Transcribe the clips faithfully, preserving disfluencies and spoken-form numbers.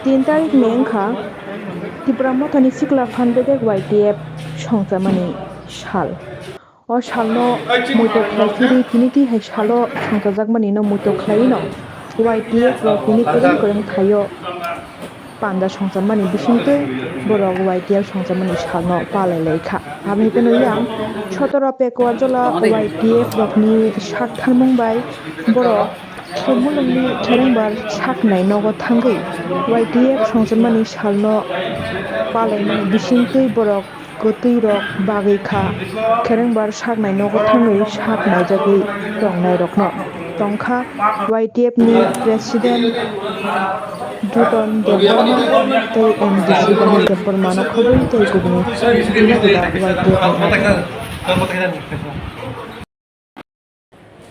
Tin tarik May wngkha Tipra Mothani Sikla Phan Bedek Y T F songchamani sal. O salno muitok khlai phirwi tini twi hai salo songchajakmani no muitok khlaiwi no Y T F rok tini kwrwng kwrwng thaio panda songchamani bisingtwi borok Y T F songchamani salno palai lai kha. Aboni phano yang sotoro Pekwa Jola Y T F rokni sak tharmung bai borok Mulungni Kherengbar saknai nogo thangwi Y T F songchamani salno palaimani bisingtwi borok kwtwirok bagwi kha Kherengbar saknai nogo thangwi sak naijagwi tongnairokno tongkha Y T F ni President Juton Debbarma tei M D C Dani Debbarmano khobwi tei kubuni Y T F ni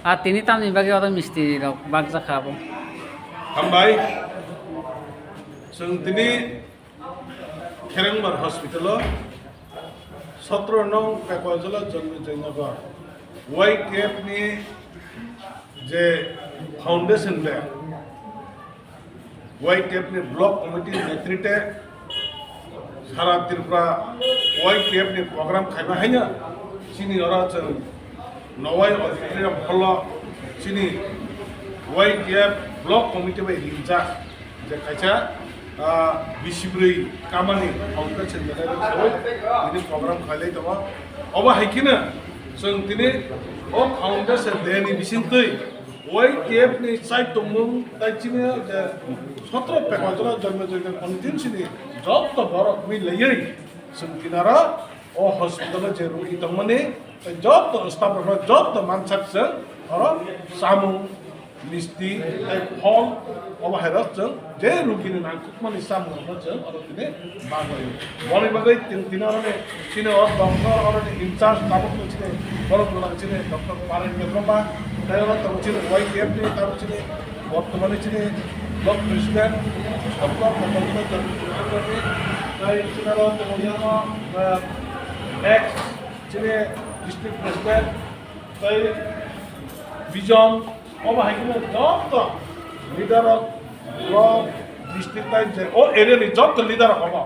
A tini tamni bagwi oro misti rok bakjak kha abo. Hambai. Chwng tini Kherengbar hospital o sotro nong Pekwa Jola Janmijay Nagar Y T F ni je foundation day Y T F ni block committee netrite sara Tripura Y T F ni program khaima haino chini oro chwng Nowai auditorium hall o chini Y T F block committee bai ringjak je kaisa, ah, bisi bwrwi kamani foundation day sawi tini program khailai tongo. Obo hai kheno chwng tini o foundation day ni bisingtwi Y T F ni chai tongmung tai chini je sotro Pekwa Jola Janmijay Nagar constituency ni joto borok milaiwi chwng kinaro o hospital o je rogi tongmani tai joto staff rok joto mansak chwng oro chamung misti tai phol obo hai rok chwng je rogi ni nangkukmani chamung rok no chwng oro tini bagwi. Boni bagwi chwng tini oro ni chini o doctor oro ni in charge tabuk no chini borok no chini doctor Paren Debbarma tai oro tongo chini Y T F ni tabuk chini bortomani chini block president Sokla Pratap Debbarma tai chini oro tongo yang, eh, ex chini district president tai Bijon obo hai khe joto leader rok block district tai je o area ni joto leader rok obo.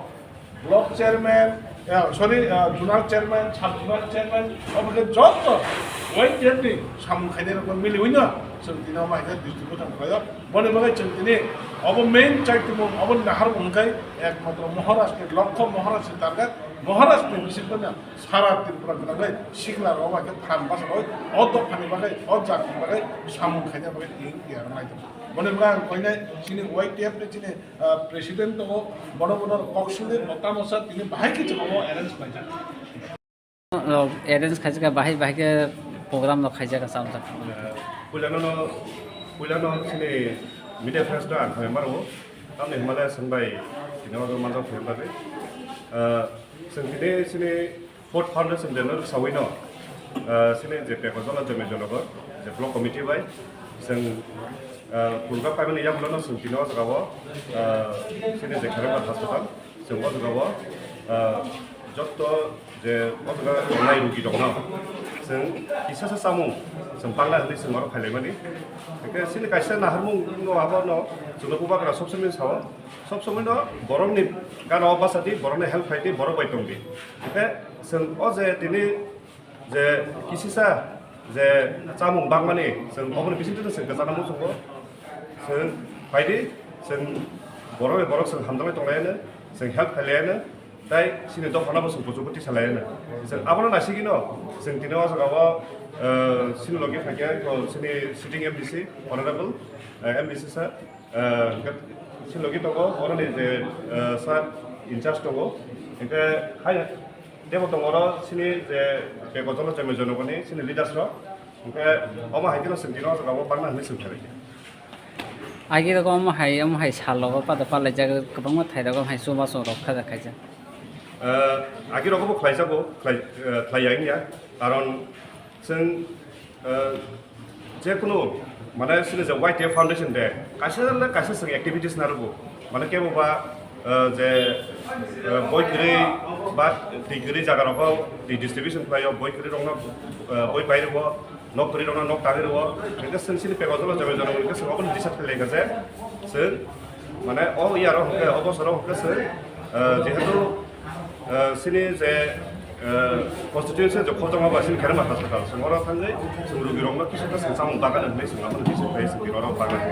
Block chairman, eh, sorry, eh, zonal chairman, sub zonal chairman, obo khe joto Y T F ni samung khainai rok miliwi no chwng tini omo hai khe district bwthang khlaio. Boni bagwi chwng tini obo main chaitimo, obo naharmung hwnkhe ekmatro Maharaj ni lokho, Maharaj ni target, Maharaj ni bising phano sara Tripura gwnangwi sikla rok bai khe phan basa rok o dophani bagwi, o jatni bagwi samung khaina bagwi tiyar nai tongo. Boni bagwi ang koinai chini Y T F ni chini, ah, president tongo, bono bono kok swnwi bo tamo sa tini bahai khe chwng omo arrange khlaijak. Rok arrange khaijak, bahai bahai khe program rok khaijak, cham cham. Puilano, puilano chini media friends no ang hambai maro. Tamni hwnmale chwng bai tini o manjak phai bagwi. Ah, chwng tini chini Food Foundation Day no rwchawino, ah, chini je Pekwa Jola Janmijay Nagar je block committee bai chwng, ah, program paimani yagulo no chwng tini o jaga o, ah, chini je Kherengbar hospital chwng o jaga o, ah, jotto je o jaga tongnai rugi rok no chwng kisa sa chamung chwng pangna hwnwi chwng oro phailaimani. Hwnkhe chini kaisa naharmung no abo no chwngno bubagra sob somoi sao. Sob somoi no borokni gana o bachadi, borokni help khaidi, borok bai tongdi. Hwnkhe chwng o je tini je kisisa je chamung bangmani chwng oboni bisingtwi chwng kwchana muchungo. Chwng phaidi, chwng borok bai borok chwng hamjaknai tonglaiano, chwng help khailaiano, tai chini dophano bo chwng kuchugo tisalaiano. Chwng abono naisigino chwng tini o jaga o, eh, chini logi phaikhe, chini sitting M D C, honorable, eh, M D C sir, Eh, hwnkhe chini logi tongo, oroni je, eh, sir in charge tongo. Hwnkhe hai tebo tongo oro chini je Pekwa Jola Janmijay Nagar ni chini leaders rok. Hwnkhe omo hai kheno chwng tini o jaga o bangna hwnwi chwng khlai kha. Agi rok omo hai, omo hai sal rogo pada palaijak kwbangma thai rogo hai chubachu rok khaijak khaijak. Eh, agi rogo bo khlaijago, khlai, eh, khlai ya wngya. Karon Chwng, eh, jekunu, mane, chini je Y T F Foundation de, kaisa le kaisa chwng activities narwgo. Mane, kebo ba, eh, je, eh, boi kwrwi ba twi kwrwi jaga rogo twi distribution khlaio, boi kwrwi rokno, eh, boi pai rwo, nok kwrwi rokno nok tangwi rwo. Hwnkhe chwng chini Pekwa Jola Janmijay Nagar hwnkhe chwng obono decide khlai kha je, chwng Mane o iyaro hwnkhe, o bosoro hwnkhe se, eh, jehetu, eh, sini je, eh, constituency je Khorjongma bai sini Kherema Hospital, chwng oro thangwi chwng rugirokno kisa khe samung bagana hinwi chwng abo kisa khe chwng oro bagana.